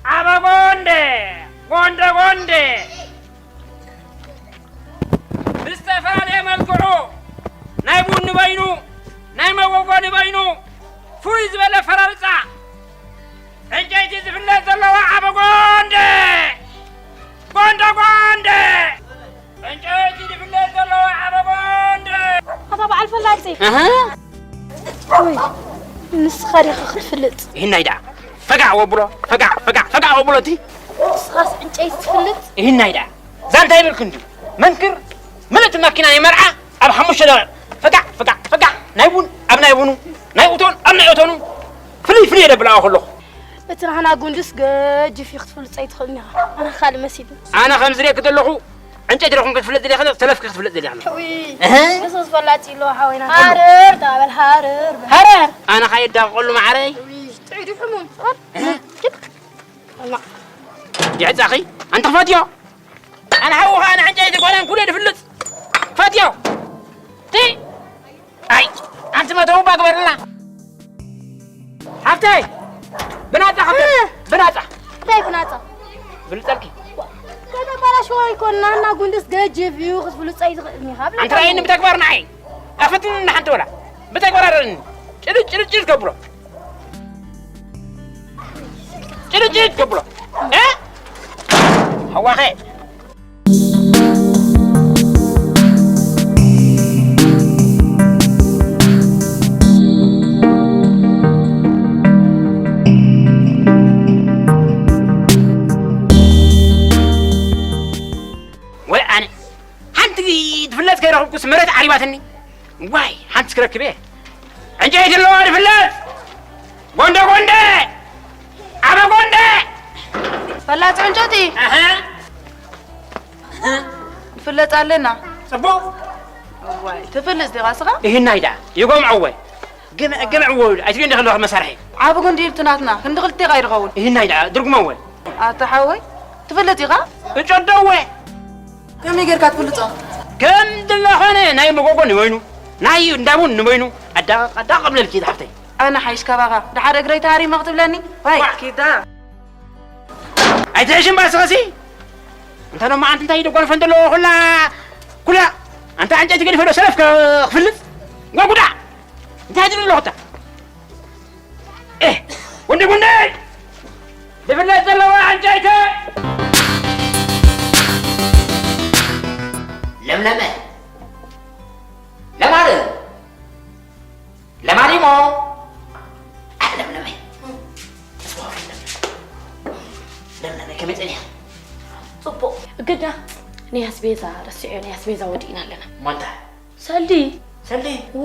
ዓበ ጎንደ፣ ጎንደ ጎንደ፣ ብዝተፈላለየ መልክዑ ናይ ቡን ንበይኑ፣ ናይ መጎጎ ንበይኑ፣ ፍሉይ ዝበለ ኣፈራርፃ ዕንጨይቲ ዝፍለጥ ዘለዎ ዓበ ጎንደ፣ ጎንደ ጎንደ፣ ዕንጨይቲ ዝፍለጥ ዘለዎ ዓበ ጎንደ። ኣታ በዓል ፈላጺ። ኣሃ። ወይ፣ ንስኻ ዲኻ ክትፍልጥ? ይህናይ ደኣ። ፈጋዕ ወብሎ፣ ፈጋዕ፣ ፈጋዕ፣ ፈጋዕ ወብሎ እቲ። ንስኻስ ዕንጨይቲ ትፍልጥ? ይህናይ ደኣ። ዛንታ ይብልክ እንዲ። መንክር፣ ምልእቲ ማኪና ናይ መርዓ ኣብ ሓሙሽተ ደቂቕ። ፈጋዕ፣ ፈጋዕ፣ ፈጋዕ። ናይ ቡን ኣብ ናይ ቡኑ፣ ናይ እቶን ኣብ ናይ እቶኑ። ፍልይ፣ ፍልይ የደብላ ከለኹ። እቲ ናህና ጉንድስ ገጅፍ እዩ ክትፍልጾ ኣይትኽእልን ኢኻ። ኣነ ካልእ መሲሉ። ኣነ ከም ዝርእየክ ዘለኹ ዕንጨይቲ ዶ ኮንክ ክትፍለጥ ደሊኻ፣ ሰለፍኪ ክትፍለጥ ደሊኻ። ውይ፣ እህ? ንሱ ዝፈላጥ ኢሉ ሓወይና። ሃረር ተባበል፣ ሃረር በል። ሃረር? ኣነ ካየዳቕቐሉ ማዕረይ። ውይ፣ ጥዑይ ድዩ ሕሙም? እህ? ኪድ። ኣማ። ይዕጻኺ፣ ኣንቲ ክፈትዮ። ኣነ ሓውኻ፣ ኣነ ዕንጨይቲ ጓል ኣንኩለ ድፍልጥ። ክፈትዮ። ቲ ኣይ፣ ኣንቲ መተው ባግበርላ። ሓፍተይ፣ ብናጻ ሓፍተይ፣ እ። ብናጻ። እንታይ ብናጻ? ብልጸልኪ። ከተባላሽዎ ኣይኮን፣ ናና ጉንድስ ገጅፍ እዩ፣ ክትብሉ ጸይ ትኽእል ኢኻ። ኣንቲ ራእይኒ ብተግባር ንዓይ። ኣፈትኒ ንሓንቲ ወላ። ብተግባር ኣረኒ። ጭልጭ፣ ጭልጭ፣ ጭልጭ ገብሮ። ጭልጭ፣ ጭልጭ ገብሮ። እ? ሓዋኸ። ወይ ኣነ ሓንቲ ትፍለጥ ከይረኽብኩስ መሬት ዓሪባትኒ። ዋይ፣ ሓንቲ ክረክብ እየ። ዕንጨይቲ ኣለዋ ድፍለጥ። ጎንደ ጎንደ! ዓበ ጎንደ! ፈላጥ ዕንጨይቲ። ኣሃ። ንፍለጥ ኣለና። ጽቡቕ። እዋይ፣ ትፍልጥ ዲኻ ስኻ? ይህናይ ደኣ፣ ይጎምዐወ። ግምዕ፣ ግምዕ ወ-፣ ኣይትሪኦ እንዲኻ ኣለኻ መሳርሒ። ዓቢ ጉንዲ ኢልቲ ናትና፣ ክንዲ ክልቴ ቃይ ድኸውን። ይህናይ ደኣ፣ ድርጉመወ። ኣታ ሓወይ፣ ትፍልጥ ኢኻ? እጨደወ። ከመይ ጌርካ ትፍልጦ? ከም ድለኾነ ናይ መጎጎ ንበይኑ፣ ናይ እንዳቡን ንበይኑ፣ ኣዳቕ፣ ኣዳቕ እብለልኪ ዝሓፍተይ። ኣነ ሓይሽ ካባኻ፣ ደሓር እግረይ ተሃሪመ ክትብለኒ? ዋይ፣ ዋ። ኪዳ። ኣይትሕሽን ባስኸሲ? እንተ ሎማዓንቲ እንታይ ደጓንፈን ዘለዎ ኩላ፣ ኩላ፣ ኣንታ ዕንጨይቲ ገዲፈ ዶ ሰለፍ ከ-፣ ክፍልጥ? ጓጉዳ! እንታይ ትብል ኣለኹ እታ? ኤህ፣ ጉንዲ ጉንዲ! ዝፍለጥ ዘለዋ ዕንጨይቲ! ለምለመ! ለማርያም! ለማሪሞ! ኣይ፣ ለምለመይ! ለምለመይ፣ ከመይ ጸኒሐ? ጽቡቕ። ግዳ ናይ ኣስቤዛ ረሲዑ፣ ናይ ኣስቤዛ ወዲእና ኣለና። እሞ እንታይ? ሰልዲ። ሰልዲ? እወ።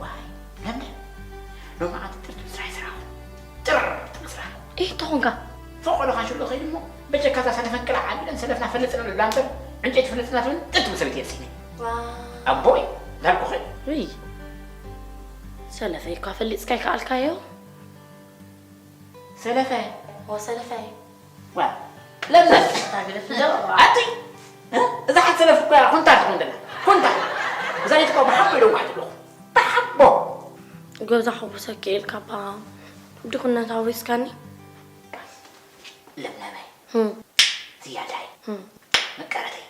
ዋይ፣ ለምለም። ሎማዓንቲ ጥርጥር ስራሕ ይስራሕ። ጥር ትብል ስራሕ። እይ፣ ተኾንካ? ፎቕ ኢልካ ሽሎ ከይዱ እሞ፣ በጀካ እዛ ሰለፈን ቅላዕ ኣቢለን ሰለፍና ፈለጥና ንብላ እምበር፣ ዕንጨይቲ ፈለጥና ትብል ጥር ትብል ሰበይቲ እየ ስኢነ። ዋው። ኣቦይ፣ እንዳልኩኺ። ውይ፣ ሰለፈይ እኳ ፈሊጥካ ይከኣልካዮ። ሰለፈ። ኦ፣ ሰለፈይ። ዋ፣ ለምለም። ታግለፍ ዶ? ኣቲ፣ እ? እዛ ሓንቲ ሰለፍ እኮ እያ፣ ኩንታል ትኾን ዘላ። ኩንታል። እዛ ኢድ እኮ ብሓቦ ኢለ እዋሓጥ ኣለኹ። ብሓቦ። ገዛ ሕጉሰኪ ኢልካ እባ ድኽነት ኣውሪስካኒ። ለምለመይ። ህም። ዝያዳይ። ህም። መቀረተይ።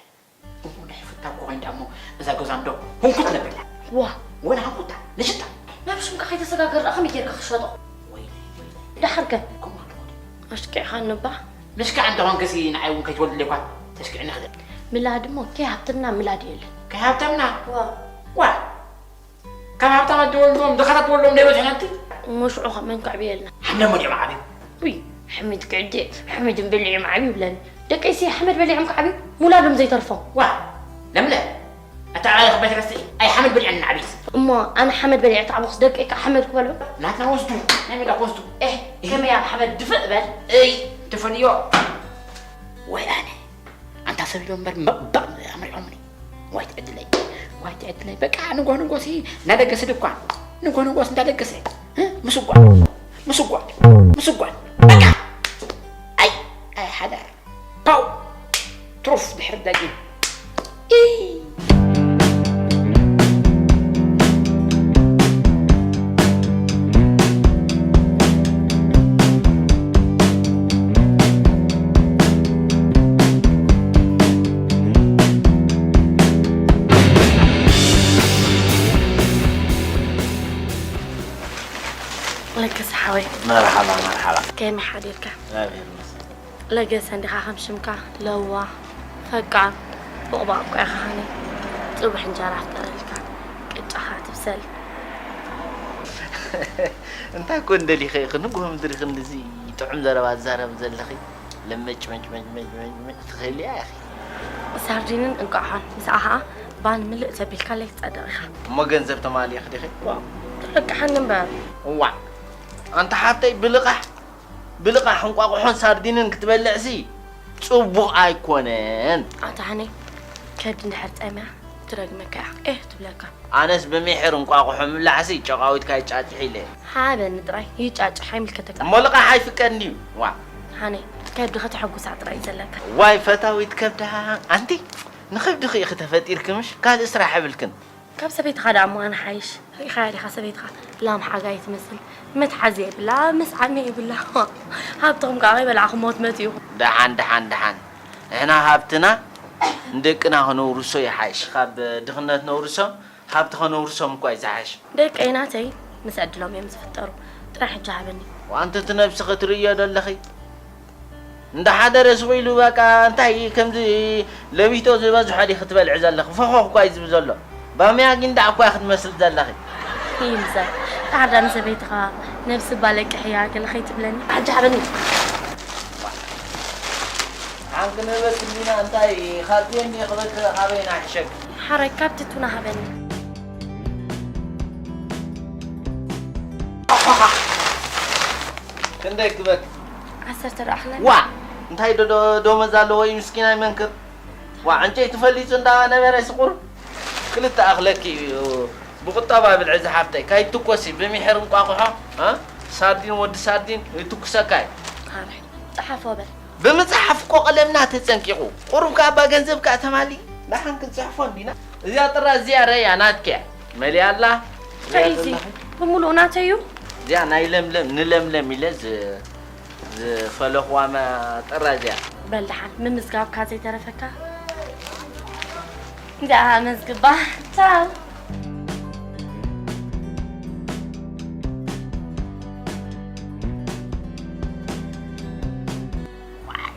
እሞ ናይ ፍታ እኮ ኮይንዳ እሞ እዛ ገዛ እንዶ ህንኩት ነብላ። ዋ። ወላ ህንኩታ፣ ንሽጣ። ናብ ሽምካ ከይተሰጋገር ደኣ ከመይ ጌርካ ክሸጦ? ወይለይ፣ ወይለይ። ደሓርከ? ከምኡ ኣለኹ። ኣሽኪዕኻ ንባ? ምሽካዕ እንተኾንክሲ ንዓይ እውን ከይትወልድለይ እኳ ተሽኪዕኒ ክደ። ምላድ እሞ ከይሃብተምና ምላድ የለን። ከይሃብተምና? ዋ። ዋ። ካብ ሃብታማት ዝወልድዎም ድኻታት ዝወልድዎም ዘይበዝሑ ናቲ? እሞ ሽዑ ኸ መን ከዕብየልና? ሓምለሞን እዮም ዓብዩ። ውይ፣ ሓመድ ክዕደ፣ ሓመድ እንበልዕ እዮም ዓብዩ ይብለኒ። ደቀይሲ ሓመድ በሊዖም ክዓብዩ፣ ሙላዶም ዘይተርፎም። ዋ፣ ለምለም፣ ኣታ ኣባይ ክባይ ተረስዒ፣ ኣይ ሓመድ በሊዐን ንዓብይስ። እሞ ኣነ ሓመድ በሊዐ ተዓብኹስ ደቀይ ከዓ ሓመድ ክበልዑ? ናትና ወስዱ፣ ናይ መዳ ክወስዱ። ኤህ፣ ኤህ። ከመይ ኣብ ሓመድ ድፍእ በል? እይ፣ ትፈልዮ። ወይ ኣነ። ኣንታ ሰብ ኢሎም እምበር መቕባእ ኣምሪዖምኒ። ዋይ ትዕድለይ፣ ዋይ ትዕድለይ። በቃ ንጎ ንጎሲ እናደገሰ ድኳን፣ ንጎ ንጎስ እንዳደገሰ፣ እ? ምስጓድ፣ ምስጓድ፣ ምስጓድ። በቃ። ኣይ፣ ኣይ ሓዳር። ፓው። ትሩፍ ድሕሪ ዳጊም። ኢይ። ወይ መርሓባ መርሓባ። ከመይ ሓዲርካ? እግዚኣብሔር ይመስገን። ለገሰ እንዲኻ ከም ሽምካ ለዋ ፈቃር ቦቕባቕ እኳ ኢኻ። ሃኒ ጽቡሕ እንጀራ ፍጠረልካ፣ ቅጫኻ ትብሰል። እንታይ ኮን ደሊኸ ኢኺ ንግሆ ምድሪ ክንድዚ ጥዑም ዘረባ ትዛረቢ ዘለኺ? ለመጭ መጭ መጭ መጭ መጭ መጭ ትኽእልያ ኢኺ። ሳርዲንን እንቋቑሖን ምስኣ ኸኣ ባኒ ምልእ ተቢልካለይ ትጸድቕ ኢኻ። እሞ ገንዘብ ተማሊእኺ ዲኺ? ዋው፣ ተረቅሓኒ እምበር። እዋእ፣ ኣንታ ሓብተይ ብልቓሕ ብልቓሕ እንቋቑሖን ሳርዲንን ክትበልዕሲ ጽቡቕ ኣይኮነን። ኣታ ሃኒ፣ ከብዲ እንድሕር ጸምያ ትረግመካ እያ። ኤህ ትብለካ። ኣነስ ብሚሒር እንቋቑሖ ምብላዕሲ ጨቓዊትካ ይጫጭሕ ኢለ። ሃበኒ ጥራይ ይጫጭሕ ኣይምልከተካ። እሞ ልቓሕ ኣይፍቀድን ድዩ? ዋእ። ሃኒ፣ ከብዲ ከተሐጉሳ ጥራይ እዩ ዘለካ። ዋይ ፈታዊት ከብዳ ኣንቲ፣ ንኸብድኺ ኢኺ ተፈጢርኪ ምሽ ካልእ ስራሕ የብልክን። ካብ ሰበይትኻ ደኣ እሞ ኣነ ሓይሽ። ርኢኻያ ዲኻ ሰበይትኻ? ላም ሓጋይ ትመስል። መትሓዚ የብላ፣ ምስዓሚ የብላ። ሃብትኹም ከኣ ከይበላዕኹምዎ ትመትኡ ኢኹም። ደሓን፣ ደሓን፣ ደሓን። ንሕና ሃብትና ንደቅና ክነውርሶ ይሓይሽ። ካብ ድኽነት ነውርሶም፣ ሃብቲ ከነውርሶም እኳ እዩ ዝሓይሽ። ደቀይ ናተይ ምስ ዕድሎም እዮም ዝፍጠሩ። ጥራይ ሕጂ ሃበኒ። ዋንትቲ ነብስኺ ትርእዮ ዶ ኣለኺ? እንዳሓደረ ስቕ ኢሉ በቃ እንታይ ከምዚ ለቢቶ ዝበዝሖ ዲኺ ትበልዒ ዘለኺ? ፈኾኽ እኳ እዩ ዝብል ዘሎ። ባምያ ጊንዳዕ እኳ ክትመስል ዘለኺ። ይምሰል። ዳሕር ዳ ንሰበይትኻ ነብሲ እባ ለቅሕያ ገለ ከይትብለኒ። ኣጃዕበኒ። ሓንክ ንህበት ህሊና እንታይ ካልትየኒ ክበክ ኣበይና ሕሸክ? ሓራይ ካብ ትቱና ሃበኒ። ክንደይ ክበክ? ዓሰርተ ዶ ኣኽለኒ? ዋ! እንታይ ዶ ዶ ደሞዝ ኣለዎ እዩ ምስኪናይ መንክር። ዋ ዕንጨይቲ ፈሊጹ እንዳ ነበረ ስቑር ክልተ ኣኽለኪ እዩ። ብቁጠባ ብልዒ ዝሓፍተይ ካይትኮሲ ብሚሕር እንቋቑሖ እ ሳርዲን ወዲ ሳርዲን ይትኩሰካ እዩ። ኣረ ጸሓፎ በል። ብምጽሓፍ እኮ ቀለምና ተጸንቂቑ። ቁሩብ ከኣ እባ ገንዘብ ከኣ ተማሊ ደሓን ክንጽሕፎ እንዲና። እዚኣ ጥራዝ እዚኣ ረያ ናትኪ እያ። መሊኣ ኣላ። እንታይ እዩ እዚ? ብምሉኡ ናተይ እዩ? እዚኣ ናይ ለምለም ንለምለም ኢለ ዝ ዝፈለኽዋ መ ጥራዝ እያ። በል ደሓን ምምዝጋብካ ዘይተረፈካ። እንዳ መዝግባ። ቻው። ዋይ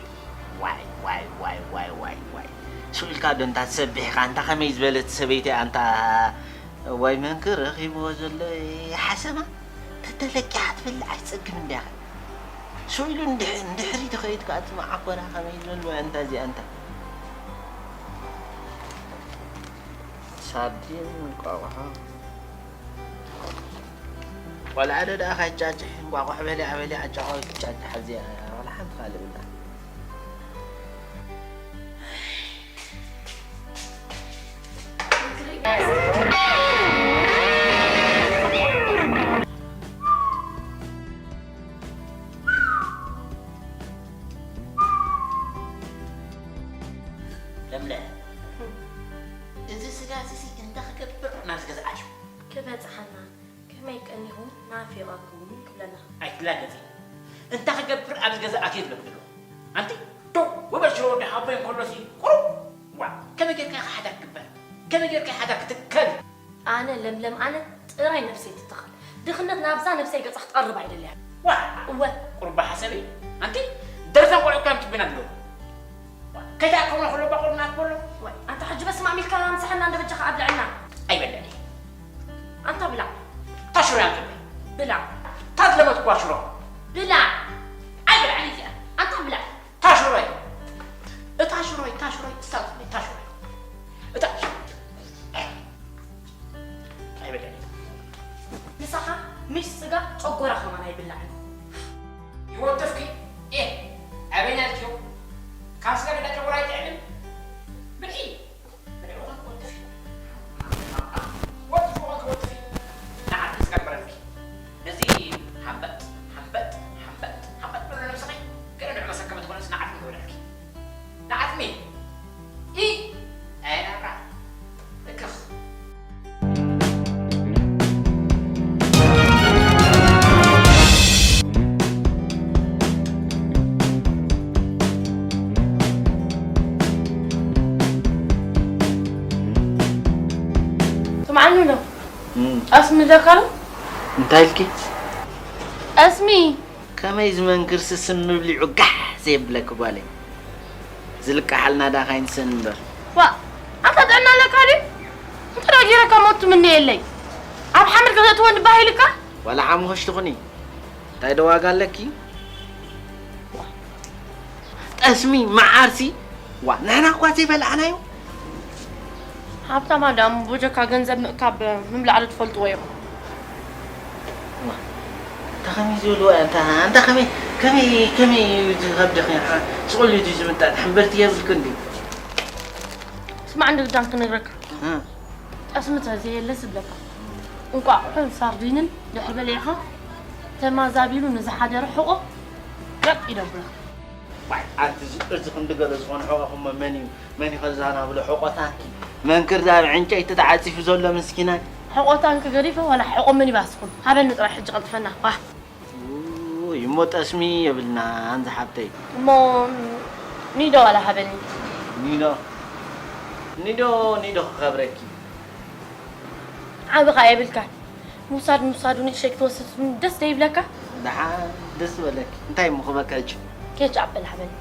ዋይ ዋይ ዋይ ዋይ ዋይ ዋይ። ስቕ ኢልካ ዶ እንታ ትሰብሕ ኢኻ? እንታ ከመይ ዝበለት ሰበይቲ እያ እንታ ዋይ መንክር ረኺብዎ ዘሎ ሓሰማ ተተለቂሓ ትበልዕ ኣይትጸግምን እንዲያኻ። ስቕ ኢሉ እንድሕ- እንድሕሪት ይኸይድ ከኣ እቲ መዓኮራ ከመይ ዝበሉ እያ እንታ እዚኣ እንታ። ሳርዲን እንቋቑሖ። ቆልዓ ዶ ደኣ ካይጫጭሕ እንቋቑሖ በሊዓ በሊዓ ጨቓዊት ትጫጭሕ ኣብዚኣ ዋላ ሓንቲ ካልእ ብላ። ለምለ፣ እዚ ስጋ እዚ እንታይ ክገብር ናብዚ ገዛ ኣትዩ? ክበጽሓና፣ ከመይ ቀኒኹም ናፊቐኩም ክብለና። ኣይትላገጺ። እንታይ ክገብር ኣብዚ ገዛ ኣትየ ዝብል ዘሎ? ኣንቲ ደው ወበል ሽሮ ወዲ ሓቦይ እንከሎሲ ቁሩብ። ዋ፣ ከመይ ጌርካ ኢኻ ሓዳር ክግበር? ከመይ ጌርካ ሓዳር ክትከል? ኣነ ለምለም ኣነ ጥራይ ነብሰይ ትተኸል። ድኽነት ናብዛ ነብሰይ ገጻ ክትቐርብ ኣይደልያን። ዋ፣ እወ። ቁሩብ ሓሰቢ። ኣንቲ ደርዛን ቆልዑ እኮ እዮም ትብና ኣለዉ። ከይትኣከቡና ከሎ ባቆልና ትበሎ። ወይ፣ ኣንታ ሕጂ በስመ ኣብ ኢልካ ምሳሕና እንዶ በጃኻ ኣብልዐና። ኣይበልዕን እየ። ኣንታ ብላዕ። እታ ሽሮ እያ ትብል። ብላዕ። እታ ዝለመድኩዋ ሽሮ። ብላዕ። ኣይበልዕን እዚኣ። ኣንታ ብላዕ። እታ ሽሮይ። እታ ሽሮይ፣ እታ ሽሮይ፣ እሳ ትብል፣ እታ ሽሮይ። እታ ኣይበልዕን እየ። ንሳኻ ምሽ ስጋ ጨጎራ ከማን ኣይብላዕን። ይወትፍኪ? ኤህ፣ ኣበይ ናልኪዮ? ካብ ስጋ ገዳ ጨጎራ ኣይጥዕምን? ብልዒ! ብልዒ ኾንክ ወትፊ። ወትፊ ኾንክ ወትፊ። ንዓርኪ ስጋ ግበረልኪ። ነዚ ሓምበጥ፣ ሓምበጥ፣ ሓምበጥ፣ ሓምበጥ በሎ ነብስኺ። ገለ ንዑ መሰከመ ትኾነስ ንዓርኪ ግበረልኪ። ንዓርኪ። ኢ! ኣይ ናብራ። እክኽ። ስምዓኒ ዶ? እም። ኣስምዘካ ዶ? እንታይ ኢልኪ? ጠስሚ። ከመይ ዝመንክር ስስን ምብሊዑ ጋሕ ዘየብለኪ ጓለይ። ዝልቃሓልና ዳ ካይንሰን እምበር። ዋ ኣታ ጥዕና ኣለካ ድዩ? እንታይ ዳጊረካ ሞት ትምነየለይ? ኣብ ሓመድ ከተእትወኒ ባህ ኢልካ? ዋላ ሓሙኸሽ ትኹኒ እንታይ ዶ ዋጋ ኣለኪ? ጠስሚ መዓርሲ ዋ ንሕና እኳ ዘይበላዕናዮ። ሃብታማ ዳም ቦጀካ ገንዘብ ምእካብ ምብላዕ ዶ ትፈልጥዎ ኢኹም? እንታ ከመይ ዝበልዋ እንታ እንታ ከመይ ከመይ ከመይ እዩ ዝኸብድኺ ስቑል እዩ ዝምጣጥ ሕምበርቲ የብልክን ድዩ? ስማዕ እንዲ ግዳም ክነግረካ ጠስሚ ተዘየለስ ይብለካ እንቋቑሖን ሳርዲንን ድሕሪ በሊዕኻ ተማዛቢሉ ንዝሓደረ ሕቖ ረቅ ይደብረካ። ዋይ ኣንቲ እዚ እዚ ክንዲ ገለ ዝኾነ ሕቖኹም መን እዩ መን እዩ ከዛናብሎ ሕቖ ታንኪ መንክር ዳብ ዕንጨይቲ ተዓፂፉ ዘሎ ምስኪናይ። ሕቖ ታንኪ ገዲፈ ዋላ ሕቖ ሚኒባስ ኩን ሃበኒ ጥራይ ሕጂ ቀልጥፈና ዋ። ውይ እሞ ጠስሚ የብልናን ዝሓብተይ። እሞ ኒዶ ዋላ ሃበኒ። ኒዶ ኒዶ ኒዶ ክኸብረኪ። ዓቢ ኸኣ የብልካን። ምውሳድ ምውሳዱ ንእሸይ ክትወስድ ደስ ዶ ይብለካ? ደሓን ደስ ዝበለኪ። እንታይ እሞ ክበካ ሕጂ? ኬች ኣፕል ሃበኒ።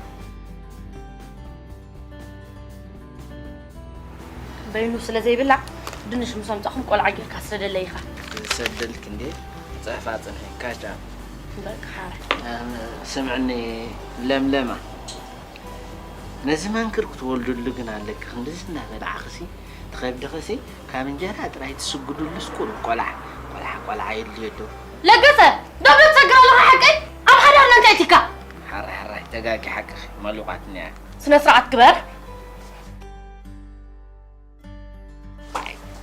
በይኑ ስለ ዘይብላዕ ድንሽ ምስ ኣምጻኹም ቆልዓ ጌርካ ስደደለይ ኢኻ። ዝሰደልክ እንዴ? ጽሕፋ ጽንሒ ካቻ። በቃ ሓረ። ስምዕኒ ለምለማ ነዚ መንክር ክትወልድሉ ግን ኣለኪ ክንድዚ እናበላዕኽሲ ትኸብድኽሲ ካብ እንጀራ ጥራይ ትስግድሉስ ቁሩብ ቆልዓ ቆልዓ ቆልዓ የድልዮ ኣለዎ። ለገሰ ዶብ ዶ ትሰግር ኣለኻ ሓቀይ ኣብ ሓዳርና እንታይ ኣእቲካ? ሓራይ ሓራይ ተጋጊ ሓቅኺ መሉቓት እኒኣ። ስነ ስርዓት ግበር።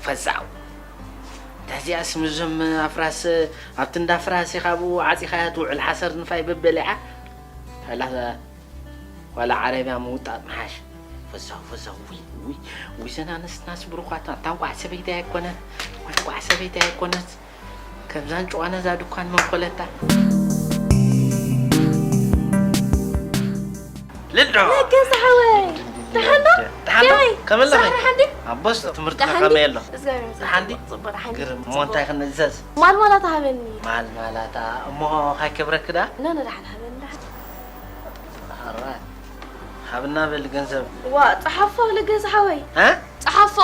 ፈዛው እንተዚኣስ ምስዞም ኣፍራስ ኣብቲ እንዳ ፍራስ ኢኻ ብኡ ዓፂኻያ ትውዕል ሓሰር ንፋይ በበሊዓ ዋላ ዓረብያ ምውጣጥ ምሓሽ። ፈዛው ፈዛው ውይ ውይ ውይ ዘን ኣንስትናስ ብሩኻት ኣታ እንቋዕ ሰበይቲ ኣይኮነት ወይ እንቋዕ ሰበይቲ ኣይኮነት። ከምዛን ጭዋና እዛ ድኳን መንኮለታ። ልዶ ለገስ ሓወይ ደሓና ደሓና ከመለኸ ሓንዲ ኣቦስ ትምህርቲ ከመይ ኣሎ ደሓንዲ ግርም እሞ እንታይ ክንእዘዝ ማልማላ ተሃበኒ ማልማላታ እሞ ካይ ክብረክዳ ኖ ኖ ደሓን ሃበኒ ደሓን ሃብና በል ገንዘብ ዋ ፀሓፎ ለገስ ሓወይ ፀሓፎ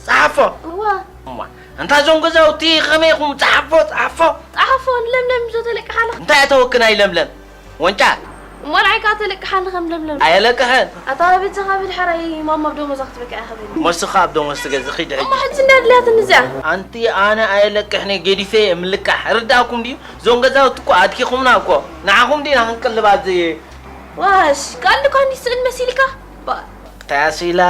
ጸሓፎ። እዋ። እማ እንታ እዞም ገዛውቲ ኸመይ ኢኹም ጸሓፎ ጸሓፎ። ጸሓፎ ንለምለም ዶ ተለቅሓ ኣለኻ? እንታይ ኣተወክን ኣይ ለምለም ወንጫ። እሞ ንዓይ ከኣ ተለቅሓ ኣለኻ ለምለም። ኣየለቅሕን። ኣታ በጃኻ ብድሕራይ ማማ ብደሞዛ ክትበቅዕ ኢኻ በኒ። ሞስኻ ኣብ ደሞዝ ትገዝእ ኺድ ሕጂ። እሞ ሕጂ እንዳ ድልያትኒ እዚኣ። ኣንቲ ኣነ ኣየለቅሕን እየ ገዲፈ እየ ምልቃሕ ርዳእኩም ድዩ? እዞም ገዛውቲ እኮ ኣድኪኹምና እኮ ንዓኹም ዲና ክንቅልብ ኣብዚ። ዋሽ ቀልዲ እኳ እንዲ ስእን መሲልካ። ባ- እንታይ ኣስኢላ?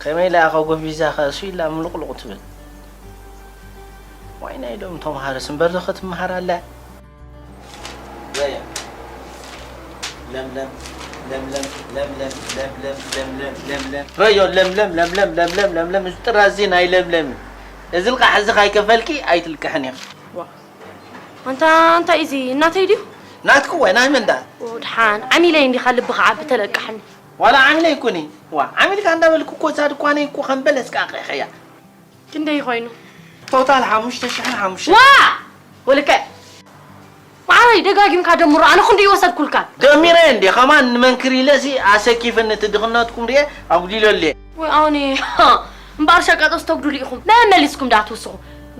ከመይ ኢላ ኢኻ ጎቢዛ ከሱ ኢላ ምሉቕሉቕ ትብል? ዋይ ናይ ሎም ተምሃርስ እምበር ዶ ክትምሃር ኣላ? ለምለም ለምለም ለምለም ለምለም ለምለም ለምለም ረዮ ለምለም ለምለም ለምለም ለምለም እዚ ጥራዚ ናይ ለምለም እዩ። እዚ ልቃሕ እዚ ካይከፈልኪ ኣይትልቅሕን ኢኺ። ኣንታ እንታይ እዚ እናተይ ድዩ? ናትኪ ወይ ናይ መን ደኣ? ድሓን ዓሚለይ እንዲኻ ልብኻ ዓቢ ተለቅሓኒ። ዋላ ዓሚለ ይኩኒ ዋ ዓሚልካ እንዳበልኩ እኮ እዛ ድኳነይ እኮ ከም በለስ ቃቂሕያ። ክንደይ ኮይኑ? ቶታል ሓሙሽተ ሽሕን ሓሙሽተ ዋ ወልከ ማዕረይ ደጋጊምካ ደምሮ ኣነ ክንዲ ይወሰድኩልካ። ደሚረ እንዴ ከማን ንመንክር ኢለሲ ኣሰኪፍኒ እቲ ድኽነትኩም ርየ ኣጉዲለልየ። ወይ ኣውኒ እምበኣር ሸቀጦ ዝተጉድሉ ኢኹም መመሊስኩም ዳ ትውስኹ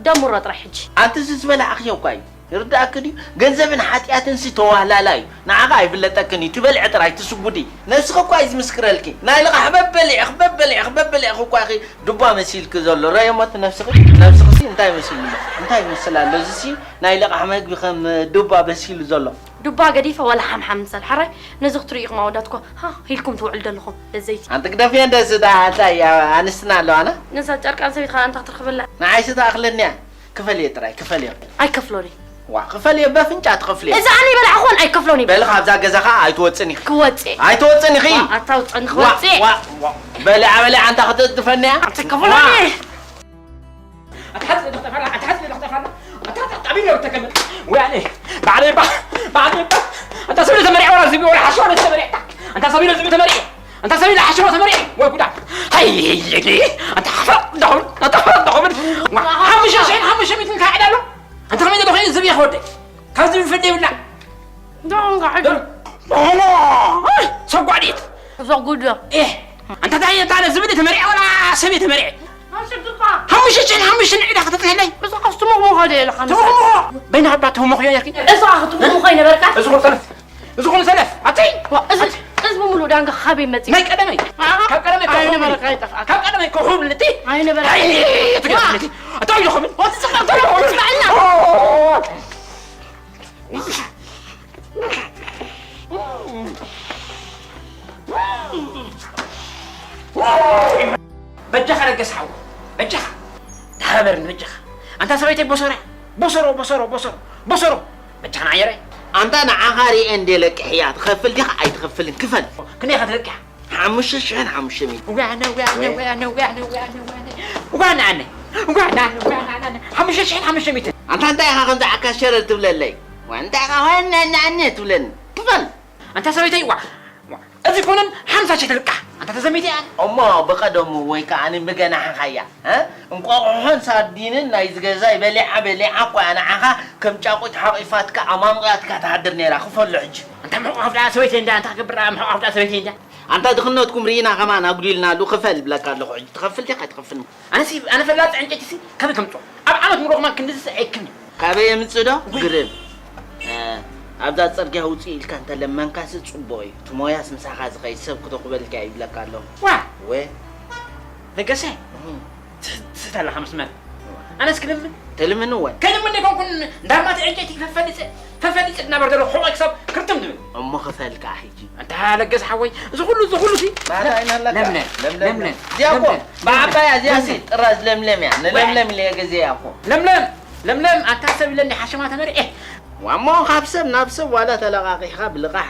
ደምሮ ጥራሕ ሕጂ። ኣንቲ እዚ ዝበላዕኽዮ እኳ እዩ። ይርዳእኪ ድዩ? ገንዘብን ሓጢኣትን ሲ ተዋህላላ እዩ። ንዓኻ ኣይፍለጠክን እዩ። ትበልዒ ጥራይ ትስጉዲ። ነስኺ እኳ እዩ ዝምስክረልኪ። ናይ ልቓሕ በበሊዕኺ በበሊዕኺ በበሊዕኺ እኳ ኢኺ ዱባ መሲልኪ ዘሎ። ረእዮ እሞ እቲ ነብስኺ። ነብስኺ ሲ እንታይ መሲሉ ኣሎ? እንታይ ይመስል ኣሎ? እዚ ሲ ናይ ልቓሕ መግቢ ከም ዱባ በሲሉ ዘሎ። ዱባ ገዲፈ ዋላ ሓምሓም ምሰል ሓራይ ነዚ ክትርእዩ ኢኹም ኣወዳት እኮ ሃ ኢልኩም ትውዕሉ ዘለኹም ለዘይቲ። ኣንቲ ግደፍዮ እንደ ስዳ እንታይ ኣንስትና ኣለዋና? ነዛ ጨርቃን ሰበይትኻ ኣንታ ክትረኽበላ። ንዓይ ስዳ ኣኽለኒ እያ። ክፈልዮ ጥራይ ክፈልዮ። ኣይከፍሎን እየ። ዋ ክፈልዮ በፍንጫ ትኸፍልዮ። እዛ ኣነ ይበላዕኹን ኣይከፍሎን እየ። በሊ ካብዛ ገዛ ኸዓ ኣይትወፅን ኢኺ። ክወፅእ። ኣይትወፅን ኢኺ። ኣታ ውፅኒ ክወፅእ። በሊዓ በሊዓ ኣንታ ክተጥድፈኒ እያ። ኣይትከፍሎን እየ። ኣታ ሓፂ ደኽተፋና ኣታ ሓፂ ደኽተፋና ኣታ ኣታ ጣቢሎ ተከመ ወያኔ ባዕለይ ባ ባዕለይ ባ ኣታ ሰብለ ተመሪዐ ወላ ዝቢ ወላ ሓሸዋ ተመሪዐ ኣታ ሰብለ ዝቢ ተመሪዐ ኣንታ ሰብለ ሓሸዋ ተመሪዐ ወይ ጉዳ ሃይ ኣንታ ሓፈር ዳኹም ኣንታ ሓፈር ዳኹም ሓሙሽተ ሽሕን ሓሙሽተ ሚእትን ካዕዳ ኣሎ ኣንታ ከመይ ዘሎ ኮይኑ ዝብኢ ክወደይ? ካብ ዝብኢ ፍልይ ይብላ። ደንጋ ሕጂ። ዶ-፣ ኦሞ! ሰጓዲት! ዘጉዶ። ኤህ! ኣንታ እንታይ እየ ታዲያ ዝብኢ ተመሪዐ ወላ ሰብ እየ ተመሪዐ? ኣሸግርካ። ሓሙሽተ ሽሕን ሓሙሽተ ንዒዳ ከተጥሕለይ? እዛ ካብዚ ትሙኽሙኾ ዶ ኢልካ ትሙኽሙኾ! በይና ኣባ ትሙኽዮ ነርኪ? እዛ ክትሙኽሙኾ ይነበርካ? እዚ ኩሉ ሰለፍ፣ እዚ ኩሉ ሰለፍ፣ ኣተይ! ዋ፣ እዚ፣ ኣተይ! እዚ ብምሉእ ዳንጋ ካበይ መጺኡ? ናይ ቀደመይ! ኣሃ። ካብ ቀደመይ ኣይነበረ ከኹብልቲ! ካይጠፍኣካ። ካብ ቀደመይ ከኹብልቲ! ኣይነበረ። ኣይ፣ ትገርምልቲ! ኣታይ ይኹብል! ወቲ ጽሑፍ ተረኹብ ስማዕና! በጃኻ ለገስ ሓው፣ በጃኻ ተሓባበርኒ በጃኻ። ኣንታ ሰበይተይ ቦሰሮ እያ። ቦሰሮ፣ ቦሰሮ፣ ቦሰሮ፣ ቦሰሮ። በጃኻ ንዓየረ። ኣንታ ንዓኻ ሪኤ እንዴ ለቅሕ እያ፣ ትኸፍል ዲኻ ኣይትኸፍልን? ክፈል። ክንደይ ኢኻ ትለቅሕ? ሓሙሽተ ሽሕን ሓሙሽተ ሚእትን። ዋነ፣ ዋነ፣ ዋነ፣ ዋነ፣ ዋነ፣ ዋነ፣ ዋነ። ዋነ ኣነ፣ ዋነ ኣነ፣ ዋነ ኣነ፣ ሓሙሽተ ሽሕን ሓሙሽተ ሚእትን። ኣንታ እንታይ ኢኻ ከምዚ ዓካስ ሸረር ትብለለይ? ዋ፣ እንታይ ኢኻ ዋነ ኣነ ኣነ ትብለኒ? ክፈል። ኣንታ ሰበይተይ፣ ዋ፣ ዋ፣ እዚ ኮነን ሓምሳ ሽሕ ትልቃሕ። ኣንታ ተዘሚተ እያ። እሞ ብቐደሙ ወይ ከኣ ብገናሕኻ እያ፣ እ? እንቋቑሖን ሳርዲንን ናይዚ ገዛይ በሊዓ በሊዓ እኮ እያ ንዓኻ ከም ጫቑት ሓቒፋትካ ኣማሙያትካ ትሃድር ነይራ። ክፈሎ ሕጂ። ኣንታ ምሕቋፍ ደኣ ሰበይተይ እንዳ፣ ኣንታ ክገብር ደኣ ምሕቋፍ ደኣ ሰበይተይ እንዳ። ኣንታ ድኽነትኩም ርኢና ከማን ኣጉዲልናሉ። ክፈል እብለካ ኣለኹ ሕጂ። ትኸፍል ዲኻ ኣይትኸፍልን? ኣነሲ፣ ኣነ ፈላጥ ዕንጨይቲሲ ካበይ ከምጽኦ? ኣብ ዓመት ሙሉእ ከማን ክንድዚ ስቕ ኣይክልኒ። ካበይ የምጽእ ዶ? ወይ። ግርም። እ፣ ኣብዛ ጽርግያ ውጽእ ኢልካ እንተለመንካሲ ጽቡቕ እዩ። እቲ ሞያስ ምሳኻ ዝኸይድ ሰብ ክተኹበልካ እዩ ይብለካ ኣለኹ። ዋ! ወ። ለገሰ፣ እህ። ትስሕት ኣለኻ መስመር። ኣነስ ክልምን? ትልምን እወ። ከልምን ደይኮንኩን፣ እንዳርማት ዕንጨይቲ ፈፈሊጸ፣ ፈፈሊጸ እናበር ዘሎ ሕቖይ ክሳብ ክርትም ዝብል። እሞ ክፈልካ ሕጂ። ኣንታ ለገስ ሓወይ፣ እዚ ኩሉ፣ እዚ ኩሉ ሲ ባዕላ ኣይናለካ። ለምለም፣ ለምለም፣ ለምለም፣ እዚኣ እኮ ለምለም፣ ብዓባያ እዚኣ ሲ ለምለም። ጥራዝ ለምለም እያ። ንለምለም ኢለ ገዚአ እኮ። ለምለም፣ ለምለም፣ ኣንታ ሰብ ኢለኒ ሓሸማ ተመርኤ። ዋሞ ካብ ሰብ ናብ ሰብ ዋላ ተለቓቒሕካ ብልቓሕ፣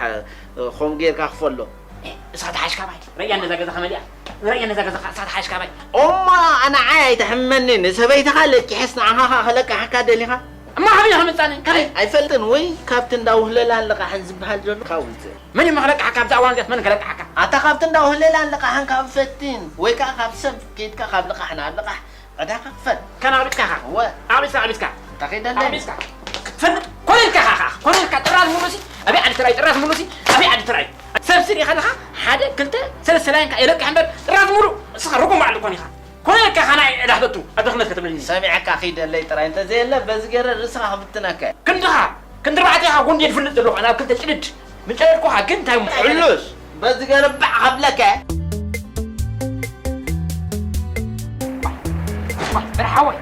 እ፣ ኸም ጌርካ ክፈሎ። እሳ ተሓሽካ ባይ። ረያ ነዛ ገዛ ከመሊኣ። ረያ ነዛ ገዛ እሳ ተሓሽካ ባይ። ኦማ፣ ኣነ ዓይ ኣይተሕመኒ። ንሰበይትኻ ለቂሐስ ንዓኻ ኸኣ ክለቅሓካ ደሊኻ? እማ ካበይ ኢኻ መጻኒ? ካበይ? ኣይ-፣ ኣይፈልጥን ወይ ካብቲ እንዳ ውህለላን ልቓሕን ዝበሃል ዘሎ ካብ ውጽእ። መን እዩ ከለቅሓካ? ኣብዛ እዋን እዚኣስ መን ከለቅሓካ? ኣታ ካብቲ እንዳ ውህለላን ልቓሕን ካብ ፈትን ወይ ከኣ ካብ ሰብ ኬድካ ካብ ልቓሕ ናብ ልቓሕ ዕዳኻ ክፈል። ከን ኣቕቢጽካ ኢኻ? እወ። ኣቕቢጽካ፣ ኣቕቢጽካ። እንታይ ከይደለኒ? ኣቕቢጽካ። ክትፈልጥ ኮነ ኢልካ ኢኻ፣ ኮነ ኢልካ ጥራዝ ሙሉእ ሲ፣ ኣበይ ዓዲ ትራይ ጥራዝ ሙሉእ ሲ፣ ኣበይ ዓዲ ትራይ? ሰብ ስሪ ከለኻ ሓደ፣ ክልተ፣ ሰለስተ ላይንካ የለቅሕ እምበር ጥራዝ ሙሉእ እስኻ ርጉም ባዕሉ ኮን ኢኻ። ኮነ ኢልካ ኢኻ ናይ ዕዳ ክተቱ፣ ኣብ ድኽነት ከተብለኒ። ሰሚዐካ ኺደለይ ጥራይ እንተዘየለ በዚ ገይረ ርእስኻ ክብትነካ እየ። ክንድኻ፣ ክንዲ ኣርባዕተ ኢኻ ጎንዲ ዝፍልጥ ዘለኹ፣ ኣነ ኣብ ክልተ ጭድድ። ምጨለልኩኻ ግን እንታይ እሞ? ዕሉስ፣ በዚ ገርባዕ ከብለከ። በርሓወይ።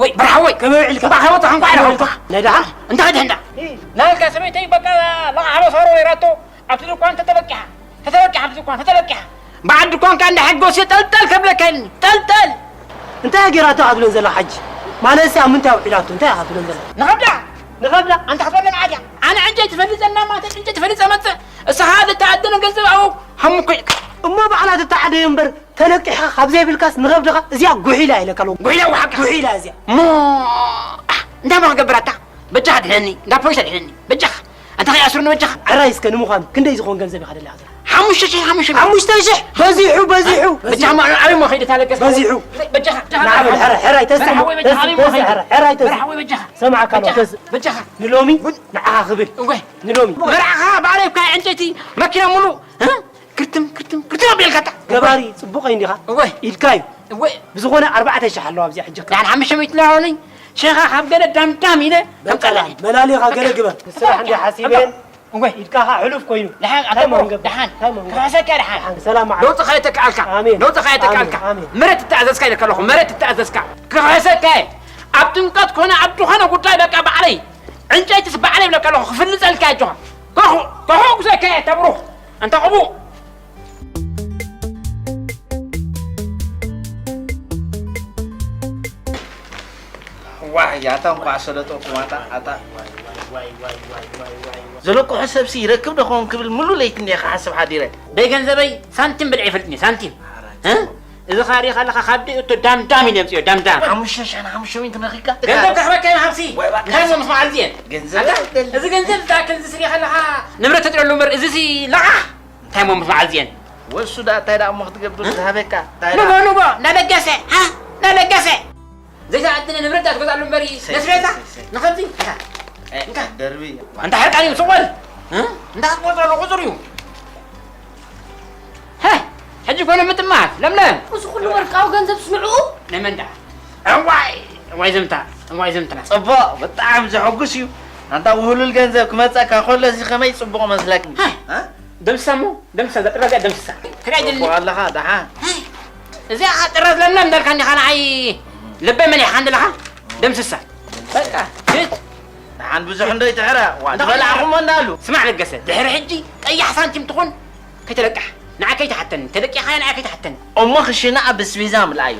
ወይ፣ በርሓወይ። ከመይ ውዒልካ? እባ ከመይ ወጣ፣ እንኳዕ ደሓን ወጣ። ናይ ደሓን? እንታይ ደሕና? እ። ናልካ ሰበይተይ በቃ ለቓሕ በሳሮ ወይራቶ፣ ኣብቲ ድኳን ተተበቂሓ። ተተበቂሓ፣ ኣብቲ ድኳን ተተበቂሓ። በዓል ድኳን ከኣ እንዳ ሕጎስ እየ ጠልጠል ከብለከኒ። ጠልጠል! እንታይ እያ ጌራቶ እያ ትብለን ዘላ ሓጂ? ማለትሲ ኣብ ምንታይ ኣውዒላቶ? እንታይ እያ ትብለን ዘላ? ንኸብዳ! ንኸብዳ! ኣንታ ክትበልዕ መዓት እያ። ኣነ ዕንጨይቲ ፈሊጸ እናማተ ዕንጨይቲ ፈሊጸ መጽእ። እሳ ኸኣ ዘተዓደነ ገንዘብ ኣብኡ ሃሙኮ ኢልካ። እሞ ባዕላ ትተዓደዮ እምበር ተለቂሕካ ካብ ዘይብልካስ ንኸብድኻ እዚኣ ጉሒላ ኢለካ ኣለኹ። ጉሒላ ወሓካ። ጉሒላ እዚኣ። እሞ፣ ኣሕ፣ እንታይ እሞ ክገብር ኣታ? በጃኻ ድሕነኒ። እንዳ ፖሊስ ኣድሕነኒ። በጃኻ። ኣንታ ከይኣስሩኒ በጃኻ። ሕራይ እስከ ንምዃኑ ክንደይ ዝኾን ገንዘብ ኢኻ ደሊኻ ዘለኻ? ሓሙሽተ ሽሕ፣ ሓሙሽተ ሽሕ። ሓሙሽተ ሽሕ? በዚሑ፣ በዚሑ። በጃኻ፣ ማ-፣ ኣበይ እሞ ከይደ ታለገስ? በዚሑ። በጃኻ፣ በጃኻ። ንዓ በል፣ ሕራይ፣ ሕራይ፣ ተስእ፣ በርሓወይ በጃኻ፣ ተስእ፣ ኣበይ እሞ ተስእ፣ ከይደ? ሕራይ፣ ሕራይ፣ ተስእ። በርሓወይ በጃኻ። ሰማዕካ ኣሎ፣ በጃኻ፣ ተስእ። በጃኻ። ንሎሚ በጃኻ። ንዓኻ ክብል። በርሓኻ ባዕለይ እኳ ዕንጨይቲ መኪና ሙሉእ፣ እ? ክርትም፣ ክርትም፣ ክርትም ኣቢልካ እታ። ገባሪ ጽቡቕ እንዲኻ? እወ። ኢድካ እዩ። እወ። ብዝኾነ ኣርባዕተ ሽሕ ኣለዋ ኣብዚኣ ሕጂ። ደሓን ሓሙሽተ ሚእቲ ኣለዋ። ሸኻ ካብ ገለ ዳምዳም ኢለ በቃ ከምጻለይ። መላሊኻ ገለ ግበር። ስራሕ እንዲ ሓሲበን። እወ። ኢድካ ኸኣ ሕሉፍ ኮይኑ። ደሓን፣ እንታይ ኣተቦ፣ እሞ ንገብር? ደሓን። እንታይ እሞ ንገብር? ክሕሰካ ደሓን። ደሓን፣ ሰላም መዓልቲ። ለውጢ ከየተካኣልካ። ኣሜን። ለውጢ ከየተካኣልካ። ኣሜን፣ ኣሜን። መሬት ትተኣዘዝካ ኢለካ ኣለኹ። መሬት ትተኣዘዝካ። ክሕሰካ እየ። ኣብ ጥምቀት ኮነ ኣብ ዝኾነ ጉዳይ በቃ ባዕለይ። ዕንጨይትስ ባዕለይ ይብለካ ኣለኹ። ክፍልጸልካ እየ ኣጆኻ። ከኹ-፣ ከኹጉሰካ እየ፣ ተብሩኽ። ኣንታ ቅቡእ። ዋይ፣ ያታ እንኳዕ ሰለጠኩም፣ ኣታ፣ ኣታ። ዘለቅሖ ሰብሲ ይረክብ ዶ ኸውን ክብል ሙሉ ለይቲ እንድየ ክሓስብ ሓዲረ። ደይ ገንዘበይ ሳንቲም ብልዐ ይፈልጥኒ፣ ሳንቲም። እ? እዚ ኻሪ ከለኻ ካብ ደይ እቶ ዳምዳም ኢለ የምፅኦ፣ ዳምዳም። ሓሙሽተ ሽሕን ሓሙሽተ ሚእትን ረኺብካ? ገንዘብ ክረኽበካ እየ ሃብሲ። ወይ እባክህ። እንታይ እሞ ምስ መዓል እዚኤን? ገንዘብ ኣታ፣ ኣይደልን። እዚ ገንዘብ እዛ ከምዚ ስሪ ከለኻ ንብረት ተጥረሉ እምበር፣ እዚ ሲ ለቓሕ። እንታይ እሞ ምስ መዓል እዚኤን? ወሱ ደኣ እንታይ ደኣ እሞ ክትገብር እ? ዝሃበካ? እንታይ ንጎ፣ ደኣ? ንጎ፣ እናለገሰ፣ ሃ? እናለገሰ። ዘይተኣደነ ንብረት ትገዝኣሉ እምበሪ፣ ሰይ፣ ነስቤዛ፣ ሰይ፣ ሰይ፣ ሰይ። ንኸብቲ፣ እንካ፣ እ፣ እንካ። ደርቢ። እንታ ሕርቃን እዩ፣ ስቕ በል። እ? እንታ ክትቆጽሮ ቁጽር እዩ። ሀ፣ ሕጂ ኮነ ምጥማት፣ ለምለም። እዚ ኩሉ ወርቃዊ ገንዘብ ስምዕኡ? ናይ መን ደኣ? እዋይ፣ እዋይ ዘምታ፣ እዋይ ዘምታ። ጽቡቕ፣ ብጣዕሚ ዘሐጉስ እዩ። ኣንታ ውህሉል ገንዘብ ክመጸካ ከሎ እዚ ከመይ ጽቡቕ መስለኪ? ሀ፣ እ? ደምስሳ እሞ፣ ደምስሳ፣ እዛ ጥራዝ እዚኣ ደምስሳ። እንታይ ደሊ? ጽቡቕ ኣለኻ፣ ደሓን። እዚኣ ጥራዝ ለምለም እንዳልካ እንዲኻ ንዓይ ልበይ መሊሕካ እንደለኻ? ደምስሳ። በቃ፣ ሽት። ደሓን ብዙሕ እንዶ ይትሕረ። ዋ፣ እንዳኻ ዝበላዕኹሞ እንዳሉ። ስማዕ ለገሰ፣ ድሕሪ ሕጂ ቀያሕ ሳንቲም ትኹን ከይተለቅሕ። ንዓይ ከይትሓተኒ። ተለቂኻ ንዓይ ከይትሓተኒ። እሞ ክሽነ ኣብ ኣስቤዛ ምልኣዮ።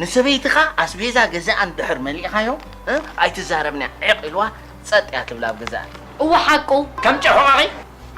ንሰበይትኻ ኣስቤዛ ገዛኣ እንድሕር መሊእኻዮ፣ እ? ኣይትዛረብንያ። ዒቕ ኢልዋ፣ ጸጥ እያ ትብላ ኣብ ገዛኣ። እወ ሓቁ። ከም ጨፎቓኺ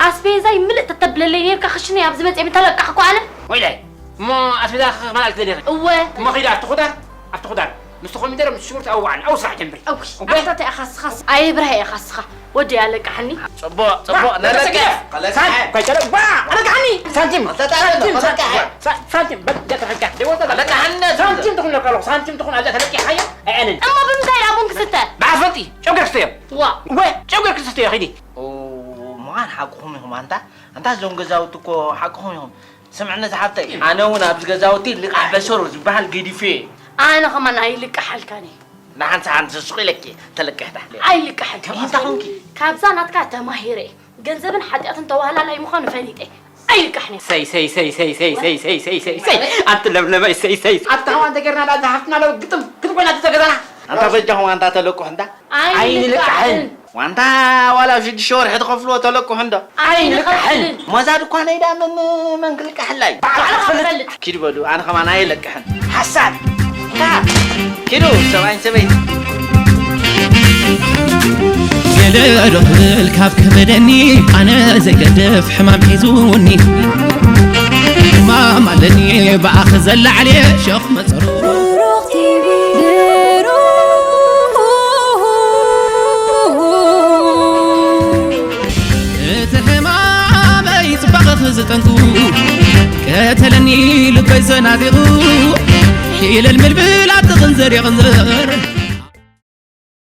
ኣስቤዛይ ምልእ ተተብለለይ ኔርካ ክሽነይ ኣብ ዝመጽእ ምተለቃሕኩ ኣነ። ወይላይ፣ እሞ ኣስቤዛ ክመልኣልኪ ደሊኺ? እወ። እሞ ኺዲ ኣብቲ ኹዳር፣ ኣብቲ ኹዳር። ምስቲ ኮሚደረ፣ ምስ ሽጉርቲ ኣዋዕን፣ ኣው ስራሕ ጀምሪ። እውይ፣ እወ። ኣታ እንታይ ኢኻ ስኻስ? ኣየብርሃ ኢኻ ስኻ። ወዲ ኣለቃሕኒ። ጽቡቕ፣ ጽቡቕ፣ ዋ፣ ነለቅሕ። ተሰጊደ። ሳን-፣ ቆይ፣ ተለ-፣ ዋ፣ ኣለቃሕኒ። ሳንቲም፣ ሳንቲም፣ ተጣለ፣ ሳንቲም፣ ተጣለ። ሳ-፣ ሳንቲም፣ በል፣ ደተረጋ። ደወታ፣ ኣለቃሕኒ። ሳንቲም ትኹን ለካ ኣለኹ፣ ሳንቲም ትኹን ኣብዛ ተለቂሓዮ፣ ኣይኣነን። እሞ ብምንታይ ደኣ ቡን ክስተ? ብዓፈጢ፣ ጨጉሪ ክስተዮ። ዋ። ወ-፣ ጨጉሪ ክስተዮ፣ ኺዲ። ኦ፣ መኻን ሓቅኹም ኢኹም ኣንታ። ኣንታ እዞም ገዛውቲ እኮ ሓቅኹም ኢኹም። ስምዕኒ ዝሓፍተይ፣ ኣነ እውን ኣብዚ ገዛውቲ ልቃሕ በሰሩ ዝበሃል ገዲፈ እየ። ኣነ ኸማን ኣይልቃሓልካን እየ። ንሓንቲ ሓንቲ ስቕ ኢለኪ ተለቅሕ ዳሕለ። ኣይልቃሕን። እንታይ ኾንኪ? ካብዛ ናትካ ተማሂረ እየ። ገንዘብን ሓጢኣትን ተዋህላላይ ምዃኑ ፈሊጠ እየ። ኣይልቃሕን እየ። ሰይ፣ ሰይ፣ ሰይ፣ ሰይ፣ ሰይ፣ ሰይ፣ ሰይ፣ ሰይ፣ ሰይ፣ ሰይ። ኣንቲ ለምለመይ፣ ሰይ፣ ሰይ። ኣታ ኸማን ተገርና ዳ ዝሓፍትና ለው ግጥም ክትኮይና ተዘገዛና። ኣንታ በጃኹም ኣንታ ተለቅሑ እንታ። ኣይንልቃሕን። ዋንታ ዋላ ሽዱሽተ ወርሒ ትኸፍልዎ ተለቅሑ እንዶ። ኣይንልቃሕን። ሞዛ ድኳነይ ዳ መን፣ መን ክልቃሕላ እዩ? ባዕልኻ ትፈልጥ። ኪድ በሉ፣ ኣነ ኸማን ኣይለቅሕን። ሓሳድ። ካ-፣ ኪዱ፣ ሰብኣይን ሰበይቲ። ገለ ዶ ክብል ካብ ከበደኒ፣ ኣነ ዘይገድፍ ሕማም ሒዙኒ። ሕማም ኣለኒ ብኣኺ ዘላዕልየ ሸኽ መጸሩ። ብሩኽ ቲቪ። እቲ ሕማመይ ጽባቐኺ ዝጠንቁ፣ ቀተለኒ ልበይ ዘናዚቑ፣ ሒለል ምልብል ኣጥቕን ዘሪቕን ዘ-